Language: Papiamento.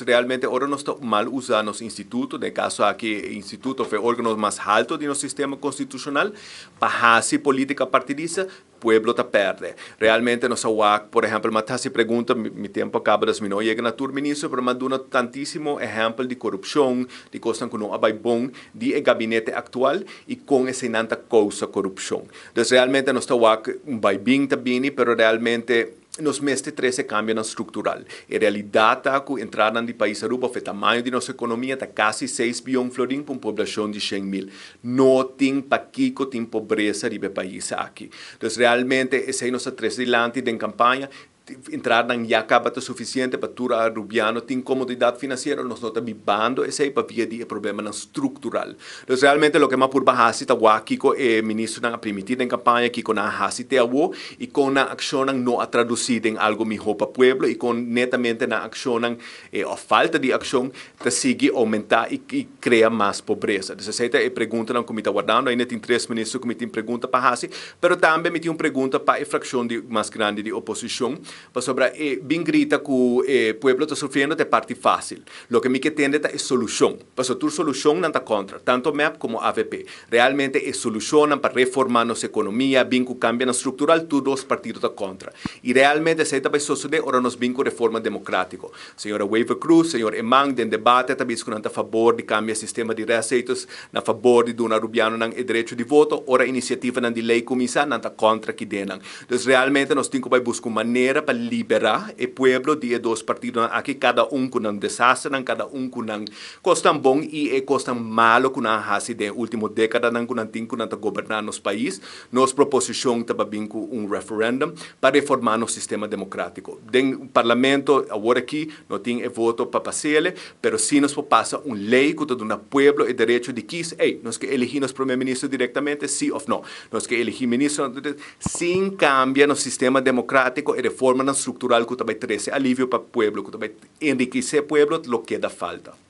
Realmente ora nos ta mal usa nos instituto, den e caso aki e instituto of e organo mas halto di nos sistema constitucional, pa haci politica partidista, pueblo ta perde. Realmente nos a wak, por ehempel, m'a ta haci pregunta, mi tempo a caba dus mi no a yega na tur minister, pero m'a duna tantisimo ehempel di corupcion, di cosnan cu no a bay bon di e gabinete actual y con eseinan ta causa corupcion. Dus realmente nos ta wak un bay bin ta bini, pero realmente nos mester trece cambionan structural. E realidad ta cu entradanan di pais Aruba of e tamaño di nos economia ta casi seis biyon florin pa un poblacion di 100,000. No tin pakico tin pobresa riba e pais aki. Dus realmente esey nos a trece dilanti den campaña. Entradanan ya caba ta suficiente pa tur Arubiano tin comodidad financiero, nos no ta bibando esey pa via di e problemanan structural. Dus realmente loke m'a purba haci ta wak kico e ministronan a primiti den campaña, kico nan a haci te awo y con nan accionnan no a traduci den algo miho pa pueblo y con netamente nan accionnan of falta di accion ta sigui aumenta y crea mas pobresa. Dus esey ta e preguntanan cu mi ta wardando. Ainda tin tres ministro cu mi tin pregunta pa haci, pero tambe mi tin un pregunta pa e fraccion di mas grandi di oposicion, pasobra e bin grita cu e pueblo ta sufriendo ta e parti facil. Loke mi ke tende ta e solucion, pasobra tur solucion nan ta contra, tanto mep como avp. Realmente e solucionnan pa reforma nos economia, bin cu cambionan structural, tur dos partido ta contra. Y realmente esey ta bay sosode ora nos bin cu reforma democratico. Señora Wever-Croes, señor Eman den debate ta bisa cu nan ta fabor di cambia sistema di restzetels na fabor di duna Arubianonan e derecho di voto, ora iniciativanan di ley cuminsa nan ta contra kidenan. Dus realmente nos tin cu bay busca un manera pa libera e pueblo di e dos partidonan aki, cada un cu nan desasternan, cada un cu nan cosnan bon y e cosnan malo cu nan a haci den e ultimo decadanan cu nan tin cu nan ta goberna nos pais. Nos proposicion ta pa bin cu un referendum pa reforma nos sistema democratico. Den Parlamento awor aki no tin e voto pa pasele, pero si nos por pasa un ley cu ta duna pueblo e derecho di kies, ey, nos ke eligi nos Primer Minister directamente, si of no? Nos ke eligi ministronan sin cambia nos sistema democratico, e reformanan structural cu ta bay trece alivio pa pueblo, cu ta bay enrikece pueblo, lo keda falta.